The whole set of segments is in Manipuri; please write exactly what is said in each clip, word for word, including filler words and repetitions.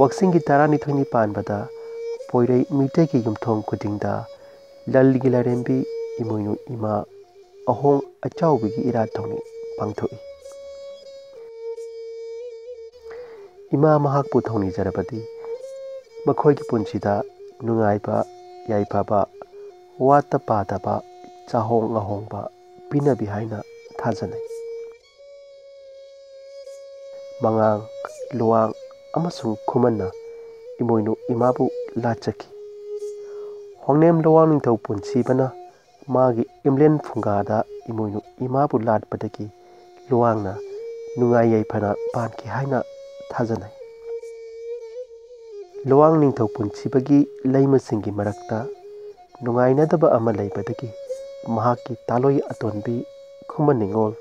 ꯋꯥꯛꯆꯤꯡꯒꯤ ꯇꯔꯥꯅꯤꯊꯣꯏꯅꯤ ꯄꯥꯟꯕꯗ ꯄꯣꯏꯔꯩ ꯃꯤꯇꯩꯒꯤ ꯌꯨꯝꯊꯣꯡ ꯈꯨꯗꯤꯡꯗ ꯂꯜꯒꯤ ꯂꯥꯏꯔꯦꯝꯕꯤ ꯏꯃꯣꯏꯅꯨ ꯏꯃꯥ ꯑꯍꯣꯡ ꯑꯆꯥꯎꯕꯤꯒꯤ ꯏꯔꯥꯠ ꯊꯧꯅꯤ ꯄꯥꯡꯊꯣꯛꯏ꯫ ꯏꯃꯥ ꯃꯍꯥꯛꯄꯨ ꯊꯧꯅꯤꯖꯔꯕꯗꯤ ꯃꯈꯣꯏꯒꯤ ꯄꯨꯟꯁꯤꯗ ꯅꯨꯡꯉꯥꯏꯕ, ꯌꯥꯏꯐꯕ, ꯋꯥꯠꯇ ꯄꯥꯗꯕ, ꯆꯥꯍꯣꯡ ꯉꯥꯍꯣꯡꯕ ꯄꯤꯅꯕꯤ ꯍꯥꯏꯅ ꯊꯥꯖꯅꯩ꯫ ꯃꯉꯥꯡ, ꯂꯨꯋꯥꯡ ꯑꯃꯁꯨꯡ ꯈꯨꯃꯟꯅ ꯏꯃꯣꯏꯅꯨ ꯏꯃꯥꯕꯨ ꯂꯥꯠꯆꯈꯤ꯫ ꯍꯣꯡꯅꯦꯝ ꯂꯨꯋꯥꯡ ꯅꯤꯡꯊꯧ ꯄꯨꯟꯁꯤꯕꯅ ꯃꯥꯒꯤ ꯏꯝꯂꯦꯟ ꯐꯨꯡꯒꯥꯗ ꯏꯃꯣꯏꯅꯨ ꯏꯃꯥꯕꯨ ꯂꯥꯠꯄꯗꯒꯤ ꯂꯨꯋꯥꯡꯅ ꯅꯨꯡꯉꯥꯏ ꯌꯥꯏꯐꯅ ꯄꯥꯟꯈꯤ ꯍꯥꯏꯅ ꯊꯥꯖꯅꯩ꯫ ꯂꯨꯋꯥꯡ ꯅꯤꯡꯊꯧ ꯄꯨꯟꯁꯤꯕꯒꯤ ꯂꯩꯃꯁꯤꯡꯒꯤ ꯃꯔꯛꯇ ꯅꯨꯡꯉꯥꯏꯅꯗꯕ ꯑꯃ ꯂꯩꯕꯗꯒꯤ ꯃꯍꯥꯛꯀꯤ ꯇꯥꯂꯣꯏ ꯑꯇꯣꯟꯕꯤ ꯈꯨꯃꯟ ꯅꯤꯉꯣꯜ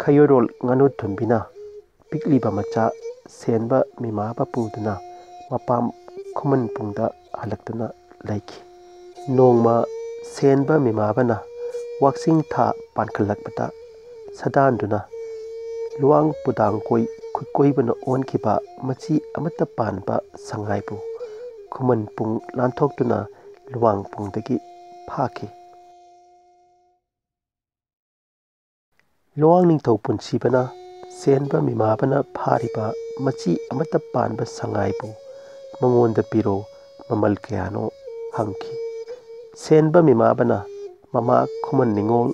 ꯈꯌꯣꯏꯔꯣꯜ ꯉꯥꯅꯨ ꯊꯨꯝꯕꯤꯅ ꯄꯤꯛꯂꯤꯕ ꯃꯆꯥ ꯁꯦꯟꯕ ꯃꯤꯃꯥꯕ ꯄꯨꯗꯨꯅ ꯃꯄꯥꯝ ꯈꯨꯃꯟ ꯄꯨꯡꯗ ꯍꯜꯂꯛꯇꯨꯅ ꯂꯩꯈꯤ꯫ ꯅꯣꯡꯃ ꯁꯦꯟꯕ ꯃꯤꯃꯥꯕꯅ ꯋꯥꯛꯆꯤꯡ ꯊꯥ ꯄꯥꯟꯈꯠꯂꯛꯄꯗ ꯁꯗꯥꯟꯗꯨꯅ ꯂꯨꯋꯥꯡ ꯄꯨꯗꯥꯡꯀꯣꯏ ꯈꯨꯠꯀꯣꯏꯕꯅ ꯑꯣꯟꯈꯤꯕ ꯃꯆꯤ ꯑꯃꯠꯇ ꯄꯥꯟꯕ ꯁꯉꯥꯏꯕꯨ ꯈꯨꯃꯟ ꯄꯨꯡ ꯂꯥꯟꯊꯣꯛꯇꯨꯅ ꯂꯨꯋꯥꯡ ꯄꯨꯡꯗꯒꯤ ꯐꯥꯈꯤ꯫ ꯂꯨꯋꯥꯡ ꯅꯤꯡꯊꯧ ꯄꯨꯟꯁꯤꯕꯅ ꯁꯦꯟꯕ ꯃꯤꯃꯥꯕꯅ ꯐꯥꯔꯤꯕ ꯃꯆꯤ ꯑꯃꯠꯇ ꯄꯥꯟꯕ ꯁꯉꯥꯏꯕꯨ ꯃꯉꯣꯟꯗ ꯄꯤꯔꯣ, ꯃꯃꯜ ꯀꯌꯥꯅꯣ ꯍꯪꯈꯤ꯫ ꯁꯦꯟꯕ ꯃꯤꯃꯥꯕꯅ ꯃꯃꯥ ꯈꯨꯃꯟ ꯅꯤꯉꯣꯜ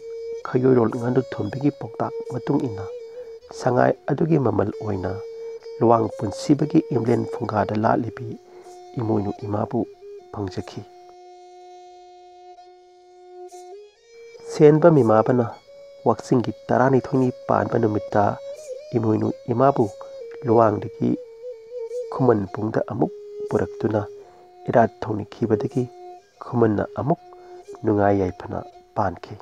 ꯈꯌꯣꯏꯔꯣꯜ ꯉꯥꯅꯨ ꯊꯣꯝꯕꯤꯒꯤ ꯄꯥꯎꯇꯥꯛ ꯃꯇꯨꯡ ꯏꯟꯅ ꯁꯉꯥꯏ ꯑꯗꯨꯒꯤ ꯃꯃꯜ ꯑꯣꯏꯅ ꯂꯨꯋꯥꯡ ꯄꯨꯟꯁꯤꯕꯒꯤ ꯏꯝꯂꯦꯟ ꯐꯨꯡꯒꯥꯗ ꯂꯥꯠꯂꯤꯕꯤ ꯏꯃꯣꯏꯅꯨ ꯏꯃꯥꯕꯨ ꯐꯪꯖꯈꯤ꯫ ꯁꯦꯟꯕ ꯃꯤꯃꯥꯕꯅ ꯋꯥꯛꯆꯤꯡꯒꯤ ꯇꯔꯥꯅꯤꯊꯣꯏꯅꯤ ꯄꯥꯟꯕ ꯅꯨꯃꯤꯠꯇ ꯏꯃꯣꯏꯅꯨ ꯏꯃꯥꯕꯨ ꯂꯨꯋꯥꯡꯗꯒꯤ ꯈꯨꯃꯟ ꯄꯨꯡꯗ ꯑꯃꯨꯛ ꯄꯨꯔꯛꯇꯨꯅ ꯏꯔꯥꯠ ꯊꯧꯅꯤꯈꯤꯕꯗꯒꯤ ꯈꯨꯃꯟꯅ ꯑꯃꯨꯛ ꯅꯨꯡꯉꯥꯏ ꯌꯥꯏꯐꯅ ꯄꯥꯟꯈꯤ꯫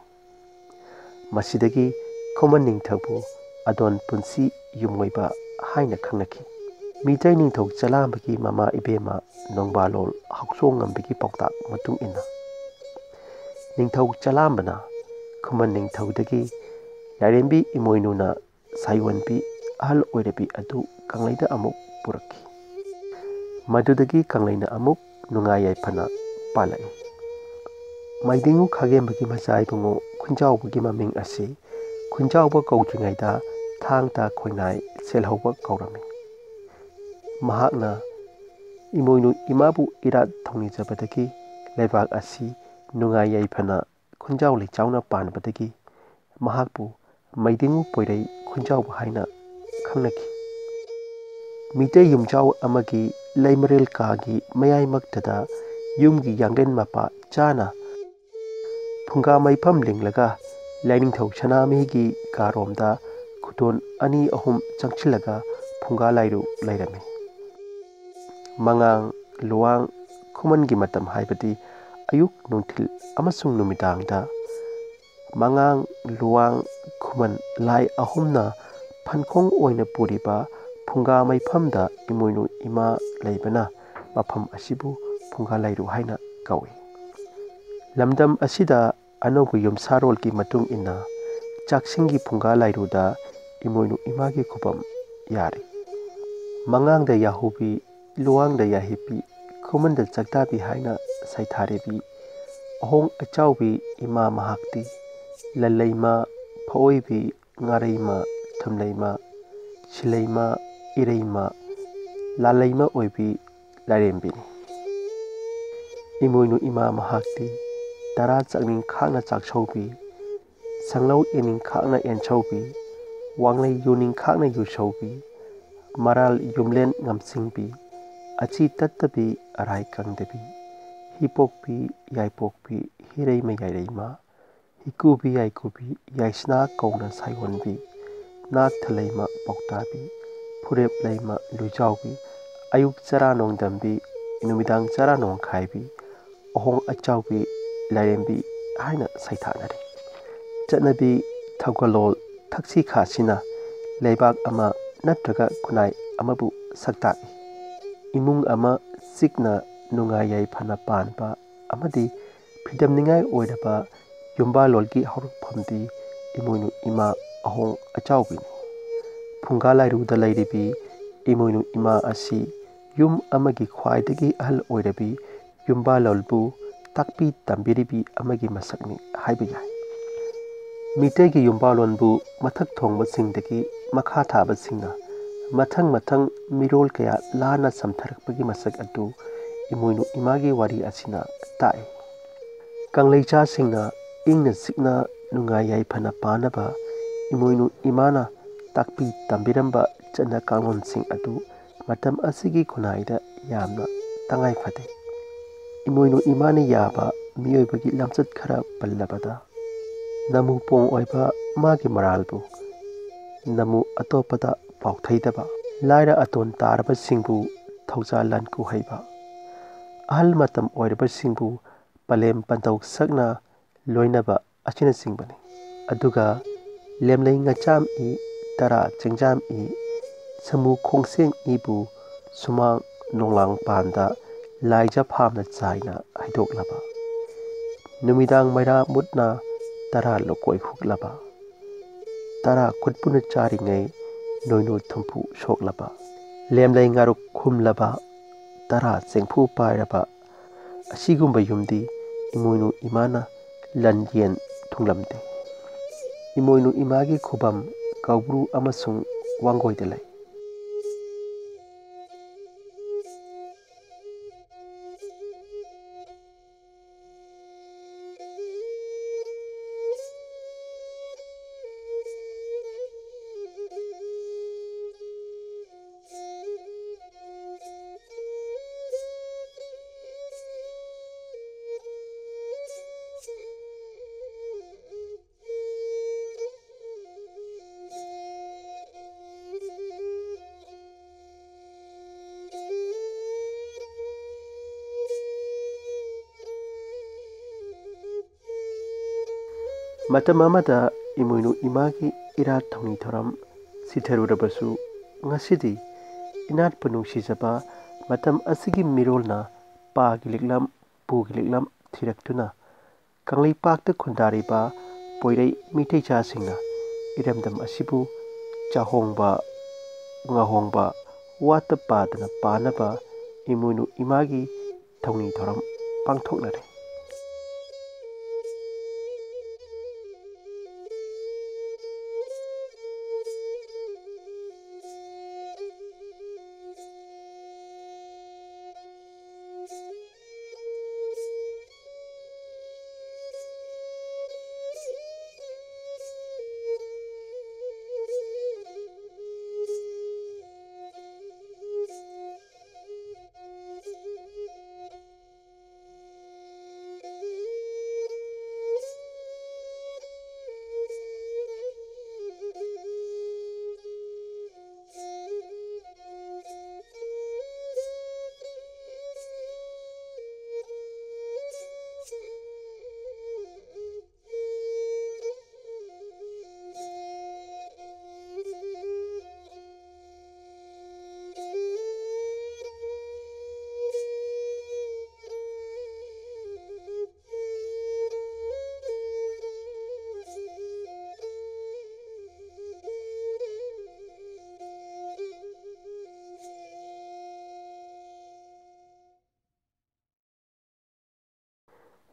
ꯃꯁꯤꯗꯒꯤ ꯈꯨꯃꯟ ꯅꯤꯡꯊꯧꯕꯨ ꯑꯗꯣꯟ ꯄꯨꯟꯁꯤ ꯌꯨꯝ ꯑꯣꯏꯕ ꯍꯥꯏꯅ ꯈꯪꯅꯈꯤ꯫ ꯃꯤꯇꯩ ꯅꯤꯡꯊꯧ ꯆꯂꯥꯝꯕꯒꯤ ꯃꯃꯥ ꯏꯕꯦꯝꯃ ꯅꯣꯡꯕꯥꯂꯣꯜ ꯍꯛꯆꯣꯡꯉꯝꯕꯤꯒꯤ ꯄꯥꯎꯇꯥꯛ ꯃꯇꯨꯡ ꯏꯟꯅ ꯅꯤꯡꯊꯧ ꯆꯂꯥꯝꯕꯅ ꯈꯨꯃꯟ ꯅꯤꯡꯊꯧꯗꯒꯤ ꯂꯥꯏꯔꯦꯝꯕꯤ ꯏꯃꯣꯏꯅꯨꯅ ꯁꯥꯌꯣꯟꯕꯤ ꯑꯍꯜ ꯑꯣꯏꯔꯕꯤ ꯑꯗꯨ ꯀꯪꯂꯩꯗ ꯑꯃꯨꯛ ꯄꯨꯔꯛꯈꯤ꯫ ꯃꯗꯨꯗꯒꯤ ꯀꯪꯂꯩꯅ ꯑꯃꯨꯛ ꯅꯨꯡꯉꯥꯏ ꯌꯥꯏꯐꯅ ꯄꯥꯜꯂꯛꯏ꯫ ꯃꯩꯗꯤꯡꯉꯨ ꯈꯥꯒꯦꯝꯕꯒꯤ ꯃꯆꯥ ꯏꯕꯨꯡꯉꯣ ꯈꯨꯟꯖꯥꯎꯕꯒꯤ ꯃꯃꯤꯡ ꯑꯁꯤ ꯈꯨꯟꯖꯥꯎꯕ ꯀꯧꯗ꯭ꯔꯤꯉꯩꯗ ꯊꯥꯡ ꯇꯥ ꯈꯣꯏꯅꯥꯏ ꯁꯦꯜꯍꯧꯕ ꯀꯧꯔꯝꯃꯤ꯫ ꯃꯍꯥꯛꯅ ꯏꯃꯣꯏꯅꯨ ꯏꯃꯥꯕꯨ ꯏꯔꯥꯠ ꯊꯧꯅꯤꯖꯕꯗꯒꯤ ꯂꯩꯕꯥꯛ ꯑꯁꯤ ꯅꯨꯡꯉꯥꯏ ꯌꯥꯏꯐꯅ ꯈꯨꯟꯖꯥꯎ ꯂꯩꯆꯥꯎꯅ ꯄꯥꯟꯕꯗꯒꯤ ꯃꯍꯥꯛꯄꯨ ꯃꯩꯗꯤꯡꯉꯨ ꯄꯣꯏꯔꯩ ꯈꯨꯟꯖꯥꯎꯕ ꯍꯥꯏꯅ ꯈꯪꯅꯈꯤ꯫ ꯃꯤꯇꯩ ꯌꯨꯝꯖꯥꯎ ꯑꯃꯒꯤ ꯂꯩꯃꯔꯦꯜ ꯀꯥꯒꯤ ꯃꯌꯥꯏꯃꯛꯇꯗ ꯌꯨꯝꯒꯤ ꯌꯥꯡꯂꯦꯟ ꯃꯄꯥ ꯆꯥꯅ ꯐꯨꯡꯒꯥ ꯃꯩꯐꯝ ꯂꯤꯡꯂꯒ ꯂꯥꯏꯅꯤꯡꯊꯧ ꯁꯅꯥꯃꯍꯤꯒꯤ ꯀꯥꯔꯣꯝꯗ ꯈꯨꯗꯣꯟ ꯑꯅꯤ ꯑꯍꯨꯝ ꯆꯪꯁꯤꯜꯂꯒ ꯐꯨꯡꯒꯥ ꯂꯥꯏꯔꯨ ꯂꯩꯔꯝꯃꯤ꯫ ꯃꯉꯥꯡ, ꯂꯨꯋꯥꯡ, ꯈꯨꯃꯟꯒꯤ ꯃꯇꯝ ꯍꯥꯏꯕꯗꯤ ꯑꯌꯨꯛ, ꯅꯨꯡꯊꯤꯜ ꯑꯃꯁꯨꯡ ꯅꯨꯃꯤꯗꯥꯡꯗ ꯃꯉꯥꯡ, ꯂꯨꯋꯥꯡ, ꯈꯨꯃꯟ ꯂꯥꯏ ꯑꯍꯨꯝꯅ ꯐꯟꯈꯣꯡ ꯑꯣꯏꯅ ꯄꯨꯔꯤꯕ ꯐꯨꯡꯒꯥ ꯃꯩꯐꯝꯗ ꯏꯃꯣꯏꯅꯨ ꯏꯃꯥ ꯂꯩꯕꯅ ꯃꯐꯝ ꯑꯁꯤꯕꯨ ꯐꯨꯡꯒꯥ ꯂꯥꯏꯔꯨ ꯍꯥꯏꯅ ꯀꯧꯏ꯫ ꯂꯝꯗꯝ ꯑꯁꯤꯗ ꯑꯅꯧꯕ ꯌꯨꯝꯁꯥꯔꯣꯜꯒꯤ ꯃꯇꯨꯡ ꯏꯟꯅ ꯆꯥꯛꯁꯤꯡꯒꯤ ꯐꯨꯡꯒꯥ ꯂꯥꯏꯔꯨꯗ ꯏꯃꯣꯏꯅꯨ ꯏꯃꯥꯒꯤ ꯈꯨꯕꯝ ꯌꯥꯔꯤ꯫ ꯃꯉꯥꯡꯗ ꯌꯥꯍꯨꯕꯤ, ꯂꯨꯋꯥꯡꯗ ꯌꯥꯍꯤꯞꯄꯤ, ꯈꯨꯃꯟꯗ ꯆꯥꯛꯇꯥꯕꯤ ꯍꯥꯏꯅ ꯁꯩꯊꯥꯔꯤꯕꯤ ꯑꯍꯣꯡ ꯑꯆꯥꯎꯕꯤ ꯏꯃꯥ ꯃꯍꯥꯛꯇꯤ ꯂꯜꯂꯩꯃ, ꯐꯑꯣꯏꯕꯤ, ꯉꯥꯔꯩꯃ, ꯊꯨꯝꯂꯩꯃ, ꯁꯤꯂꯩꯃ, ꯏꯔꯩꯃ, ꯂꯥꯂꯩꯃ ꯑꯣꯏꯕꯤ ꯂꯥꯏꯔꯦꯝꯕꯤꯅꯤ꯫ ꯏꯃꯣꯏꯅꯨ ꯏꯃꯥ ꯃꯍꯥꯛꯇꯤ ꯇꯔꯥ ꯆꯥꯛꯅꯤꯡ ꯈꯥꯛꯅ ꯆꯥꯛꯁꯧꯕꯤ, ꯁꯪꯂꯧ ꯌꯦꯅꯤꯡ ꯈꯥꯛꯅ ꯌꯦꯟꯁꯧꯕꯤ, ꯋꯥꯡꯂꯩ ꯌꯨꯅꯤꯡ ꯈꯥꯛꯅ ꯌꯨꯁꯧꯕꯤ, ꯃꯔꯥꯜ ꯌꯨꯝꯂꯦꯟ ꯉꯝꯁꯤꯡꯕꯤ, ꯑꯆꯤ ꯇꯠꯇꯕꯤ ꯑꯔꯥꯏ ꯀꯪꯗꯕꯤ, ꯍꯤꯄꯣꯛꯄꯤ ꯌꯥꯏꯄꯣꯛꯄꯤ ꯍꯤꯔꯩꯃ ꯌꯥꯏꯔꯩꯃ, ꯍꯤꯀꯨꯕꯤ ꯌꯥꯏꯀꯨꯕꯤ ꯌꯥꯏꯁꯅꯥ ꯀꯧꯅ ꯁꯥꯏꯑꯣꯟꯕꯤ, ꯅꯥꯛꯊ ꯂꯩꯃ ꯄꯥꯎꯇꯥꯕꯤ, ꯐꯨꯔꯦꯞ ꯂꯩꯃ ꯂꯨꯏꯖꯥꯎꯕꯤ, ꯑꯌꯨꯛ ꯆꯔꯥ ꯅꯣꯡꯗꯝꯕꯤ, ꯅꯨꯃꯤꯗꯥꯡ ꯆꯔꯥ ꯅꯣꯡꯈꯥꯏꯕꯤ, ꯑꯍꯣꯡ ꯑꯆꯥꯎꯕꯤ, ꯂꯥꯏꯔꯦꯝꯕꯤ ꯍꯥꯏꯅ ꯁꯩꯊꯥꯅꯔꯤ꯫ ꯆꯠꯅꯕꯤ ꯊꯧꯒꯜꯂꯣꯟ ꯊꯛꯁꯤ ꯈꯥꯁꯤꯅ ꯂꯩꯕꯥꯛ ꯑꯃ ꯅꯠꯇ꯭ꯔꯒ ꯈꯨꯟꯅꯥꯏ ꯑꯃꯕꯨ ꯁꯛꯇꯥꯛꯏ꯫ ꯏꯃꯨꯡ ꯑꯃ ꯆꯤꯛꯅ ꯅꯨꯡꯉꯥꯏ ꯌꯥꯏꯐꯅ ꯄꯥꯟꯕ ꯑꯃꯗꯤ ꯐꯤꯗꯝꯅꯤꯡꯉꯥꯏ ꯑꯣꯏꯔꯕ ꯌꯨꯝꯕꯥꯜꯂꯣꯟꯒꯤ ꯍꯧꯔꯛꯐꯝꯗꯤ ꯏꯃꯣꯏꯅꯨ ꯏꯃꯥ ꯑꯍꯣꯡ ꯑꯆꯥꯎꯕꯤꯅꯤ꯫ ꯐꯨꯡꯒꯥ ꯂꯥꯏꯔꯨꯗ ꯂꯩꯔꯤꯕꯤ ꯏꯃꯣꯏꯅꯨ ꯏꯃꯥ ꯑꯁꯤ ꯌꯨꯝ ꯑꯃꯒꯤ ꯈ꯭ꯋꯥꯏꯗꯒꯤ ꯑꯍꯜ ꯑꯣꯏꯔꯕꯤ ꯌꯨꯝꯕꯥꯂꯣꯟꯕꯨ ꯇꯥꯛꯄꯤ ꯇꯝꯕꯤꯔꯤꯕꯤ ꯑꯃꯒꯤ ꯃꯁꯛꯅꯤ ꯍꯥꯏꯕ ꯌꯥꯏ꯫ ꯃꯤꯇꯩꯒꯤ ꯌꯨꯝꯕꯥꯂꯣꯟꯕꯨ ꯃꯊꯛ ꯊꯣꯡꯕꯁꯤꯡꯗꯒꯤ ꯃꯈꯥ ꯊꯥꯕꯁꯤꯡꯅ ꯃꯊꯪ ꯃꯊꯪ ꯃꯤꯔꯣꯜ ꯀꯌꯥ ꯂꯥꯟꯅ ꯁꯝꯊꯔꯛꯄꯒꯤ ꯃꯁꯛ ꯑꯗꯨ ꯏꯃꯣꯏꯅꯨ ꯏꯃꯥꯒꯤ ꯋꯥꯔꯤ ꯑꯁꯤꯅ ꯇꯥꯛꯏ꯫ ꯀꯪꯂꯩꯆꯥꯁꯤꯡꯅ ꯏꯪꯅ ꯆꯤꯛꯅ ꯅꯨꯡꯉꯥꯏ ꯌꯥꯏꯐꯅ ꯄꯥꯟꯅꯕ ꯏꯃꯣꯏꯅꯨ ꯏꯃꯥꯅ ꯇꯥꯛꯄꯤ ꯇꯝꯕꯤꯔꯝꯕ ꯆꯠꯅ ꯀꯥꯡꯂꯣꯟꯁꯤꯡ ꯑꯗꯨ ꯃꯇꯝ ꯑꯁꯤꯒꯤ ꯈꯨꯟꯅꯥꯏꯗ ꯌꯥꯝꯅ ꯇꯉꯥꯏ ꯐꯗꯦ꯫ ꯏꯃꯣꯏꯅꯨ ꯏꯃꯥꯅ ꯌꯥꯕ ꯃꯤꯑꯣꯏꯕꯒꯤ ꯂꯝꯆꯠ ꯈꯔ ꯄꯜꯂꯕꯗ, ꯅꯃꯨ ꯄꯣꯡ ꯑꯣꯏꯕ ꯃꯥꯒꯤ ꯃꯔꯥꯜꯕꯨ ꯅꯃꯨ ꯑꯇꯣꯞꯄꯗ ꯄꯥꯎꯊꯩꯗꯕ, ꯂꯥꯏꯔ ꯑꯇꯣꯟ ꯇꯥꯔꯕꯁꯤꯡꯕꯨ ꯊꯧꯖꯥꯜ ꯂꯥꯟ ꯀꯨꯍꯩꯕ, ꯑꯍꯜ ꯃꯇꯝ ꯑꯣꯏꯔꯕꯁꯤꯡꯕꯨ ꯄꯂꯦꯝ ꯄꯟꯊꯧ ꯁꯛꯅ ꯂꯣꯏꯅꯕ ꯑꯁꯤꯅꯆꯤꯡꯕꯅꯤ꯫ ꯑꯗꯨꯒ ꯂꯦꯝꯂꯩ ꯉꯆꯥꯝ ꯏ, ꯇꯔꯥ ꯆꯦꯡꯖꯥꯝ ꯏ, ꯁꯃꯨ ꯈꯣꯡꯁꯦꯡ ꯏꯕꯨ ꯁꯨꯃꯥꯡ ꯅꯣꯡꯂꯥꯡ ꯄꯥꯟꯗ ꯂꯥꯏꯖ ꯐꯥꯝꯅ ꯆꯥꯏꯅ ꯍꯩꯗꯣꯛꯂꯕ, ꯅꯨꯃꯤꯗꯥꯡ ꯃꯩꯔꯥ ꯃꯨꯠꯅ ꯇꯔꯥ ꯂꯨꯀꯣꯏ ꯍꯨꯛꯂꯕ, ꯇꯔꯥ ꯈꯨꯠꯄꯨꯅ ꯆꯥꯔꯤꯉꯩ ꯅꯣꯏꯅꯨ ꯊꯨꯝꯐꯨ ꯁꯣꯛꯂꯕ, ꯂꯦꯝꯂꯩ ꯉꯥꯔꯨꯛ ꯈꯨꯝꯂꯕ, ꯇꯔꯥ ꯆꯦꯡꯐꯨ ꯄꯥꯏꯔꯕ, ꯑꯁꯤꯒꯨꯝꯕ ꯌꯨꯝꯗꯤ ꯏꯃꯣꯏꯅꯨ ꯏꯃꯥꯅ ꯂꯟ ꯌꯦꯟ ꯊꯨꯡꯂꯝꯗꯦ꯫ ꯏꯃꯣꯏꯅꯨ ꯏꯃꯥꯒꯤ ꯈꯨꯕꯝ ꯀꯧꯕ꯭ꯔꯨ ꯑꯃꯁꯨꯡ ꯋꯥꯡꯒꯣꯏꯗ ꯂꯩ꯫ ꯃꯇꯝ ꯑꯃꯗ ꯏꯃꯣꯏꯅꯨ ꯏꯃꯥꯒꯤ ꯏꯔꯥꯠ ꯊꯧꯅꯤ ꯊꯧꯔꯝ ꯁꯤꯊꯔꯨꯔꯕꯁꯨ, ꯉꯁꯤꯗꯤ ꯏꯅꯥꯠꯄꯨ ꯅꯨꯡꯁꯤꯖꯕ ꯃꯇꯝ ꯑꯁꯤꯒꯤ ꯃꯤꯔꯣꯜꯅ ꯄꯥꯒꯤ ꯂꯤꯛꯂꯝ, ꯄꯨꯒꯤ ꯂꯤꯛꯂꯝ ꯊꯤꯔꯛꯇꯨꯅ ꯀꯪꯂꯩꯄꯥꯛꯇ ꯈꯨꯟꯗꯥꯔꯤꯕ ꯄꯣꯏꯔꯩ ꯃꯤꯇꯩꯆꯥꯁꯤꯡꯅ ꯏꯔꯝꯗꯝ ꯑꯁꯤꯕꯨ ꯆꯥꯍꯣꯡꯕ, ꯉꯥꯍꯣꯡꯕ, ꯋꯥꯠꯇ ꯄꯥꯗꯅ ꯄꯥꯅꯕ ꯏꯃꯣꯏꯅꯨ ꯏꯃꯥꯒꯤ ꯊꯧꯅꯤ ꯊꯧꯔꯝ ꯄꯥꯡꯊꯣꯛꯅꯔꯦ꯫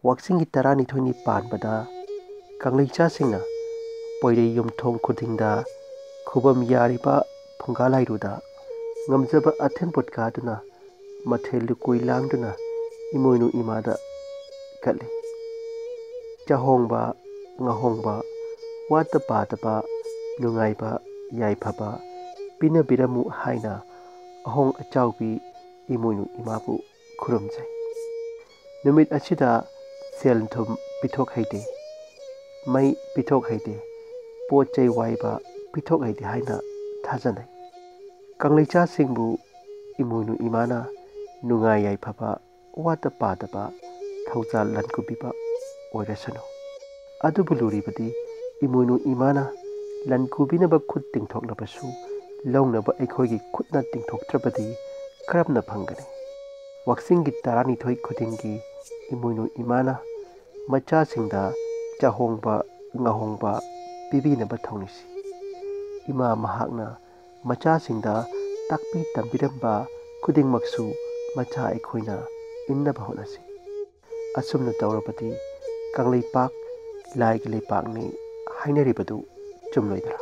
ꯋꯥꯛꯆꯤꯡꯒꯤ ꯇꯔꯥꯅꯤꯊꯣꯏꯅꯤ ꯄꯥꯟꯕꯗ ꯀꯪꯂꯩꯆꯥꯁꯤꯡꯅ ꯄꯣꯏꯔꯩ ꯌꯨꯝꯊꯣꯡ ꯈꯨꯗꯤꯡꯗ ꯈꯨꯕꯝ ꯌꯥꯔꯤꯕ ꯐꯨꯡꯒꯥ ꯂꯥꯏꯔꯨꯗ ꯉꯝꯖꯕ ꯑꯊꯦꯟ ꯄꯣꯠ ꯀꯥꯗꯨꯅ ꯃꯊꯦꯜ ꯂꯨꯀꯣꯏ ꯂꯥꯡꯗꯨꯅ ꯏꯃꯣꯏꯅꯨ ꯏꯃꯥꯗ ꯀꯠꯂꯤ꯫ ꯆꯥꯍꯣꯡꯕ, ꯉꯥꯍꯣꯡꯕ, ꯋꯥꯠꯇ ꯄꯥꯗꯕ, ꯅꯨꯡꯉꯥꯏꯕ, ꯌꯥꯏꯐꯕ ꯄꯤꯅꯕꯤꯔꯝꯃꯨ ꯍꯥꯏꯅ ꯑꯍꯣꯡ ꯑꯆꯥꯎꯕꯤ ꯏꯃꯣꯏꯅꯨ ꯏꯃꯥꯕꯨ ꯈꯨꯔꯨꯝꯖꯩ꯫ ꯅꯨꯃꯤꯠ ꯑꯁꯤꯗ ꯁꯦꯜ ꯊꯨꯝ ꯄꯤꯊꯣꯛ ꯍꯩꯇꯦ, ꯃꯩ ꯄꯤꯊꯣꯛ ꯍꯩꯇꯦ, ꯄꯣꯠ ꯆꯩ ꯋꯥꯏꯕ ꯄꯤꯊꯣꯛ ꯍꯩꯇꯦ ꯍꯥꯏꯅ ꯊꯥꯖꯅꯩ꯫ ꯀꯪꯂꯩꯆꯥꯁꯤꯡꯕꯨ ꯏꯃꯣꯏꯅꯨ ꯏꯃꯥꯅ ꯅꯨꯡꯉꯥꯏ ꯌꯥꯏꯐꯕ, ꯋꯥꯠꯇ ꯄꯥꯗꯕ, ꯊꯧꯖꯥꯜ ꯂꯟ ꯀꯨꯝꯕꯤꯕ ꯑꯣꯏꯔꯁꯅꯨ꯫ ꯑꯗꯨꯕꯨ ꯂꯨꯔꯤꯕꯗꯤ ꯏꯃꯣꯏꯅꯨ ꯏꯃꯥꯅ ꯂꯟ ꯀꯨꯝꯕꯤꯅꯕ ꯈꯨꯠ ꯇꯤꯡꯊꯣꯛꯂꯕꯁꯨ ꯂꯧꯅꯕ ꯑꯩꯈꯣꯏꯒꯤ ꯈꯨꯠꯅ ꯇꯤꯡꯊꯣꯛꯇ꯭ꯔꯕꯗꯤ ꯀꯔꯝꯅ ꯐꯪꯒꯅꯤ? ꯋꯥꯛꯆꯤꯡꯒꯤ ꯇꯔꯥꯅꯤꯊꯣꯏ ꯈꯨꯗꯤꯡꯒꯤ ꯏꯃꯣꯏꯅꯨ ꯏꯃꯥꯅ ꯃꯆꯥꯁꯤꯡꯗ ꯆꯥꯍꯣꯡꯕ, ꯉꯥꯍꯣꯡꯕ ꯄꯤꯕꯤꯅꯕ ꯊꯧꯅꯤꯁꯤ꯫ ꯏꯃꯥ ꯃꯍꯥꯛꯅ ꯃꯆꯥꯁꯤꯡꯗ ꯇꯥꯛꯄꯤ ꯇꯝꯕꯤꯔꯝꯕ ꯈꯨꯗꯤꯡꯃꯛꯁꯨ ꯃꯆꯥ ꯑꯩꯈꯣꯏꯅ ꯏꯟꯅꯕ ꯍꯣꯠꯅꯁꯤ꯫ ꯑꯁꯨꯝꯅ ꯇꯧꯔꯕꯗꯤ ꯀꯪꯂꯩꯄꯥꯛ ꯂꯥꯏꯒꯤ ꯂꯩꯄꯥꯛꯅꯤ ꯍꯥꯏꯅꯔꯤꯕꯗꯨ ꯆꯨꯝꯂꯣꯏꯗ꯭ꯔꯥ?